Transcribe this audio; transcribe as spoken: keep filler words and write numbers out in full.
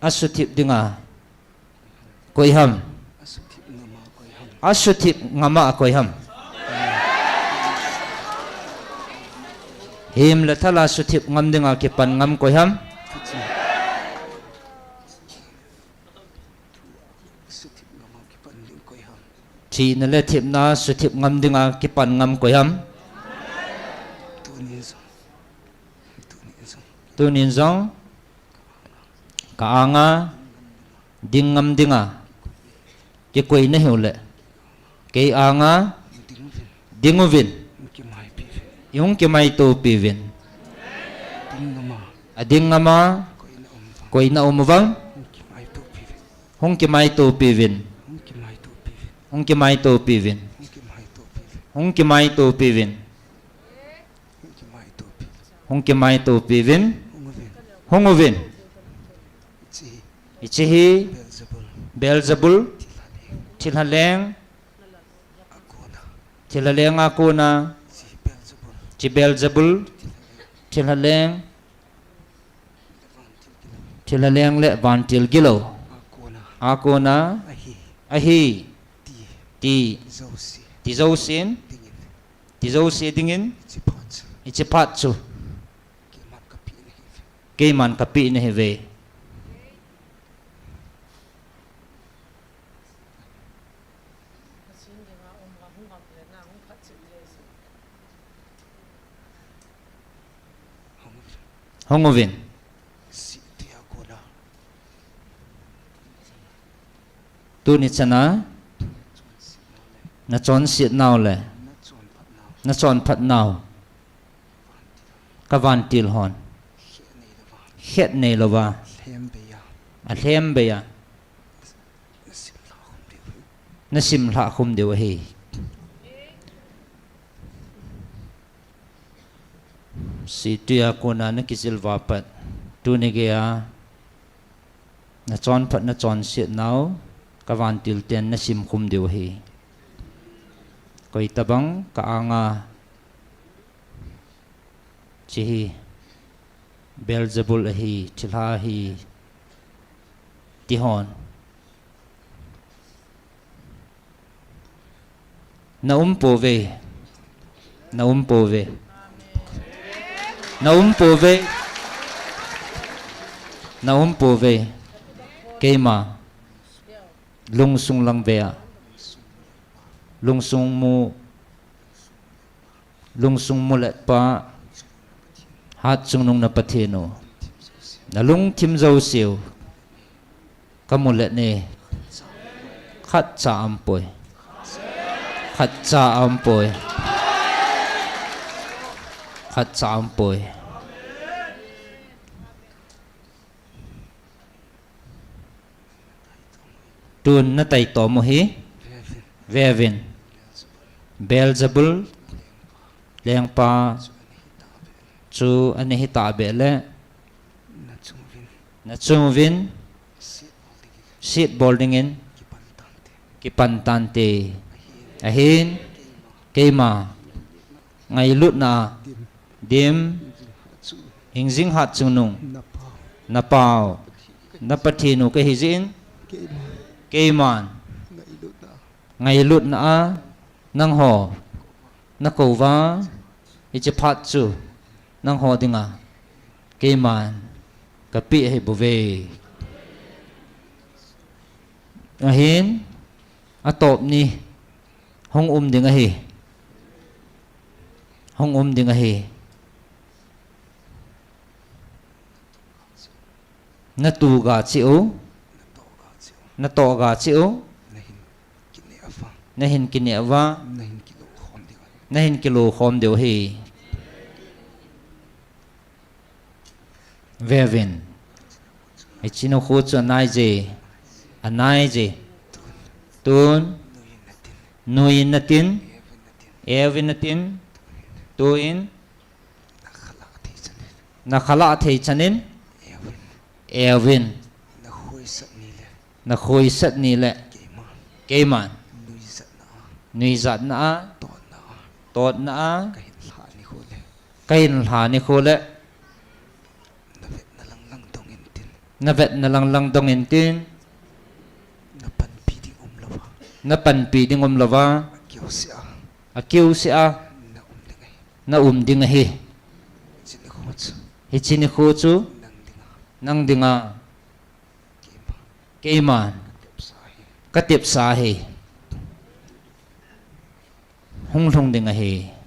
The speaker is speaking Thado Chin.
Asuthip dinga koi ham? Asuthip ngama koi ham? Him le thala suthip ngam dinga kipan ngam koi ham? Thina le thipna suthip ngam dinga kipan ngam koi ham? Tunin jong ka anga ding ngam dinga kikoi nahiu le, kei anga ding uvin, ihung kimaitopi uvin. Ading ngama koi na um uvang, hung kimaitopi uvin. Hung kimaitopi uvin. Hung kimaitopi uvin. Hung kimaitopi uvin. Hung uvin. Hiche hi Beelzebul, thilha leng, thilha leng a kona, hiche Beelzebul, thilha leng, thilha leng le vantil gilou a kona ahi ti, ti jousen, ti jouse dingin hiche phat chu keiman kapeh nahiuve. Hung uvin. Tuni chana nachonset nau le nachonphat nau ka vantil hon khet neilouva alhem beiya nasim lhah khum diu ahi. Situi a kona nakijil uva pat tuni geiya nachonphat nachonset nau ka vantil ten nasim khum diu ahi. Koi tabang ka anga hiche hi Beelzebul ahi, thilha ahi ti hon na um pouve. Na um pouve. Na um pouve. Na um pouve. Keima lungsung lang vea, lungsung mu, lungsung mulet pa, Hatchungnung na Pathen u, nalungthim jouseu kamulet e. Khatcha aumpoi. Khatcha aumpoi. Khatcha aumpoi. Tun nataitom u hi veuvin. Beelzebul lengpa chu ana hitah beh le nachung uvin setbol dingin kipan tante. Ahin keima ngailutna a dim hingjing Hatchungnung napau, na Pathen u kahi jeh in keiman ngailutna a nangho nakou uva, hiche phat chu nangho dinga keiman kapeh ahi bouve. Ahin atop ni hung um ding ahi. Hung um ding ahi. Natoh ga cheh u, natoh ga cheh u, nahin kineh uva, nahin kilou khom diu ahi. Veuvin. Hiche nikho chu anai je, anai je. Tun nuiyin natin, euvin natin, tuin nakhalah thei chanin euvin. Nakhoisat ni le keiman nuijatna a totna a kahin lha nikho le Na vetna lang lang dong intin. Na panpi ding um lou va. Na panpi ding um lou va. Akiu sia. Akiu sia. Na um ding ahi. Na um ding ahi. Hiche nikho chu. Hiche nikho chu. Nang dinga. Nang dinga. Keima. Keima. Ka tepsa hi. Ka tepsa hi. Hung lhung ding ahi.